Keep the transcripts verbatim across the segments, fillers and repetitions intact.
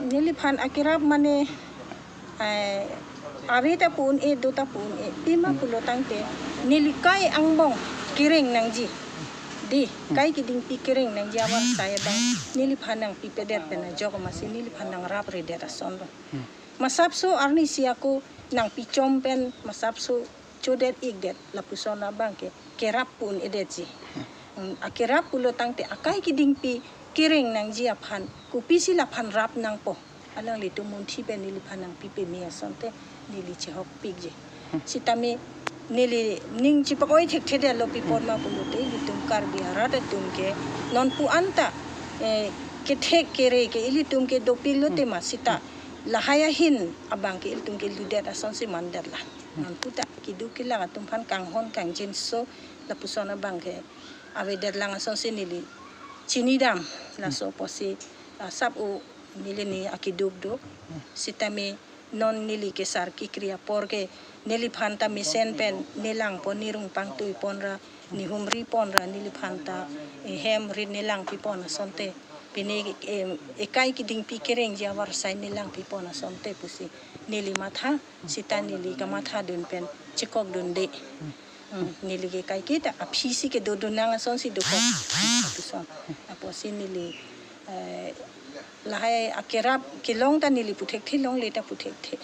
Neliphan akerap mane, eh, ave ta pu-un-e, do ta pu-un-e. Pima pulo tangte neli kai angbong kereng nangji. Dei, kai kedingpi kereng nangji avar sai abang neliphan nangpipedet pen ajok amatsi neliphan nangrapre det ason lo. Masapso arnisi ako nangpichom pen masapso chodet ikdet lapuson abang ke kerap pu-un-edetji. Hmm, akerap pulo tangte akai kedingpi kereng nangji aphan kopisi laphan rap nangpo. Alanglitum munthi pen neliphan nangpipeme asonte neli chehokpikji. Sitame neli ning chipak-oi thekthedetlo, pipon ma pulote ilitum Karbi arat atum ke nonpu anta, eh, kethek kere ke ilitum ke dopiklo tema sita lahai ahin abang ke ilitum ke ludet asonsi mandetlang. Nonpu ta keduk kelak atum aphan kanghon kangjinso lapuson abang ke avedetlang asonsi neli chinidam. Laso apotsi asap o neli ni akeduk do. Sitame non neli kesar kekri apor ke neliphan ta mesen pen nelangpon, nerung pangtuipon ra, nehumripon ra neliphan ta, eh, hem rit nelangpipon asonte. Pine, eh, ekai kedingpi kerengji avar sai nelangpipon asonte pusi neli matha, sita neli kamathadun pen chekokdunde. Hmm, neli ke kaiketa aphisi kedodun nang asonsi dokok. Lapuson. Apotsi neli, eh, lahai akerap kelong ta neli puthekthe, longle ta puthekthe.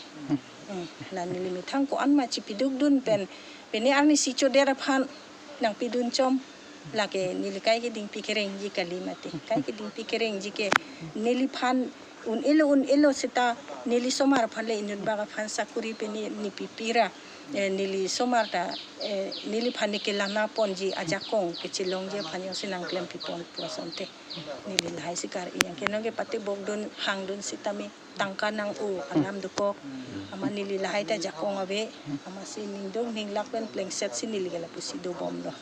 Hmm, la neli methang ko-an ma chipidukdun pen, pine arnisi chodet aphan nangpidunchom. Lake neli kai kedingpi kerengji kali mati. Kai kedingpi kerengji ke neliphan un-elo un-elo seta neli somar aphan le inut bak aphan sakuri pine nepipi ra, eh, neli somar ta, eh, neliphan ne kelanaponji ajakong kechelongji aphan jongsi nangklempipon pu asonte. Neli lahai si kar-i yang ke nonke patibokdun hangdun sitame tangka nang-o alam dokok. Amat neli lahai ta jakong ave, amatsi ningduk ninglak pen plengset si neli ke lapusi dobomlo.